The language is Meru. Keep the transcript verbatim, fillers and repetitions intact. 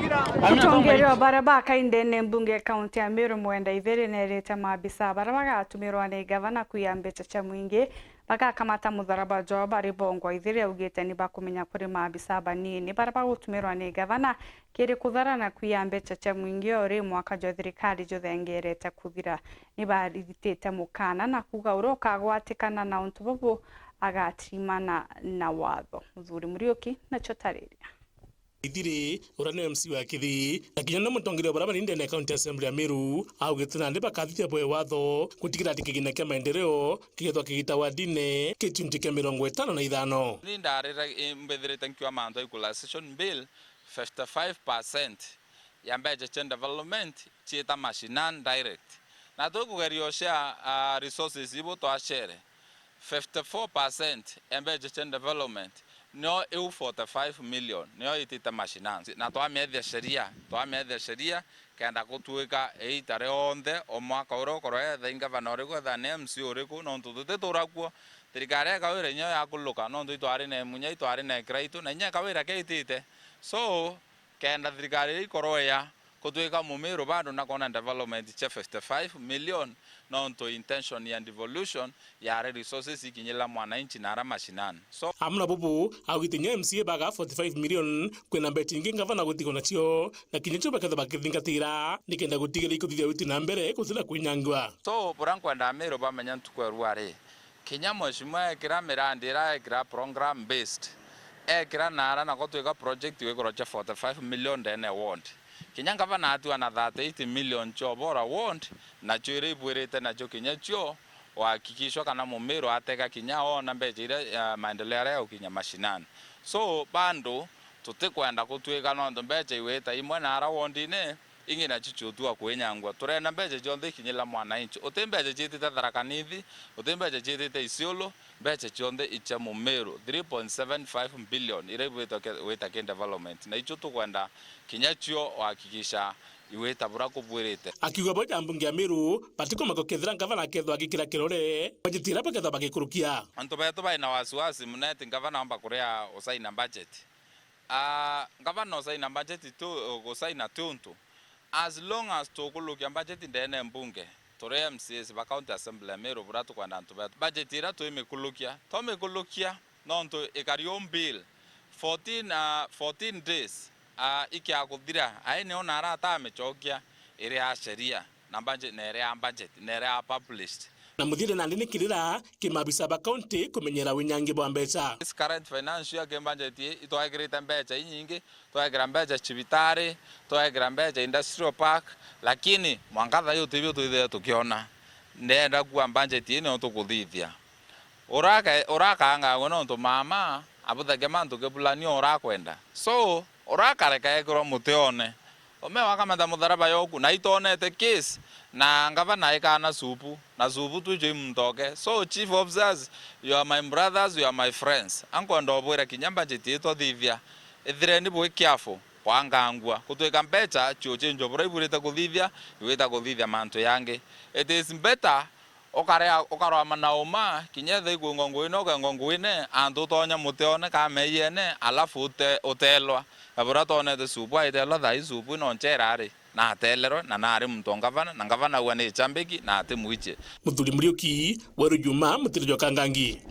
Mutongeria wa baria baka indene mbunge kaunti ya Meru Mwenda Ithiri nerite maabisa baria bagatumirwa ni gavana kuiya mbeca cia mwingi bagakamata mutharaba jwao bari bongwa. Ithiri augite ni bakumenya kuri maabisa banini baria bagutumirwa ni gavana kiri kuthara na kuiya mbeca cia mwingi o ri mwaka jwa thirikari juthengerete kuthira. Ni baritite mukana na kuuga uria ukagwatikana na untu bubu agatirimana na watho. Muthuri Muriuki nacio tariria. Ithiri, uria ni M C wa Kithii, na kinya ni mutongeria wa baria bari ndene ya County Assembly ya Meru, augite nandi bakathithia bwe watho gutigira ati kigina kia maendeleo kigethwa kigita wardine kichunchi kia mirongo itano na ithano. Ni ndarira, i, mbithirite nkiuga mantu a equalization bill, fifty-five percent ya mbeca cia development ciita mashinani direct. Na tukugeria ushare, ah, resources ibu twashere. Fifty-four percent ya mbeca cia development nio iu forty-five million nio itite mashinani. Na twamiethia sheria, twamiethia sheria kenda gutuika iita rionthe o mwaka uria ukorwa etha i ngavana uriku, etha ni M C uriku, nontu tutiturakuo. Thirikari ya Kawira inyo yakuluka, nontu itwari na imunya, itwari na ikira itu, na inya Kawira keitite. So, kenda thirikari iria ikorwa ya kutwika Mumiru bado na kwona development cia fifty-five million, nontu intention ya devolution yari resources ikinyira mwananchi na ara mashinani. So, amwe na bubu, augite inya M C A baga forty-five million, kwina mbeca ingi ngavana gutigwa nacio, na kinya cio bakethwa bakithingatira, nikenda gutigira ikuthithia witi na mbere gutina kwinyangwa. So, buria nkwenda Amiru bamenya ntuku ya rua ri, kinya mheshimiwa ekira mirandi ira ekira program based, ekira nara nako twika project igwikorwa cia forty-five million ndene ward. Kinya ngavana atua na thirty-eight million cio bora ward, nacio ira ibwirite nacio kinya cio uhakikishwa kana Mumiru atega kinya ona mbeca iria, eh, maendeleo aria ya gukinya mashinani. So, bado tutikwenda gutwika nontu mbeca igwita imwe nara wardine, ingi nacio ciutua kwinyangwa. Turenda mbeca cionthe ikinyira mwananchi. Uti mbeca ciitite Tharaka Nithi, uti mbeca ciitite Isiolo, mbeca cionthe icia Mumiru, three point seven five billion iria ibwitwe ke-, gwita ki development. Na icio tukwenda kinya cio uhakikisha igwita buria kubwirite. Akiuga bo ja mbunge ya Meru, batikoma gukethira ngavana akethwa agikira kirore, bajeti iria bakethwa bagikurukia. Antu betu baina wasiwasi muno ati ngavana aumba kuria usaina budget. Ah, ngavana usaina budget tu, gusaina ti untu. As long as tukulukia budget ndene mbunge, turi M C As ba County Assembly ya Meru, buria tukwenda antu betu. Budget iria twimikulukia, twamikulukia, nontu ikari o bill, fourteen, ah, fourteen days, ah, ikia kuthira, ai nio na arata amicokia iri ya sheria. Na budget, na iria ya budget, na iria ya published. Na muthiri nandi ni kirira ki maabisa ba county kumenyera winyangi bwa mbeca. This current financial year ki budget ii, itwekirite mbeca inyingi, twekira mbeca cibitari, twekira mbeca industrial park, lakini mwanka thaa ii utibio twithire tukiona. Ndenda kuuga budget ii nio tukuthithia. Uraka-, urakangangwe nontu mama abuthagia mantu kibulani o urakwenda. So, urakareka ekirwa mutione. Ume wakamata mutharaba yoku, na itonete case, na ngavana aikana supu, na supu twijo imuntoke. So, chief officers, you are my brothers, you are my friends. Ankwenda ubwira kinya budget ii twathithia, ithireni bwi careful, kwangangua. Kutwika mbeca, ciuchinjwa buria ibwirite kuthithia, igwita kuthithia mantu yangi. It is better ukarea, ukarwama na uma, kinya etha ikwingwa nguine, ukengwa nguine, antu utonya mutione kana meiene, alafu ute-, utelwa. Na buria twonete supu aitelwa thaa ii supu ino nchera ari, na atelerwe, na nari muntu o ngavana, na ngavana aua ni chambiki, na ati mwichi. Muthuri Muriuki, Weru Juma, Mutiri jwa Kangangi.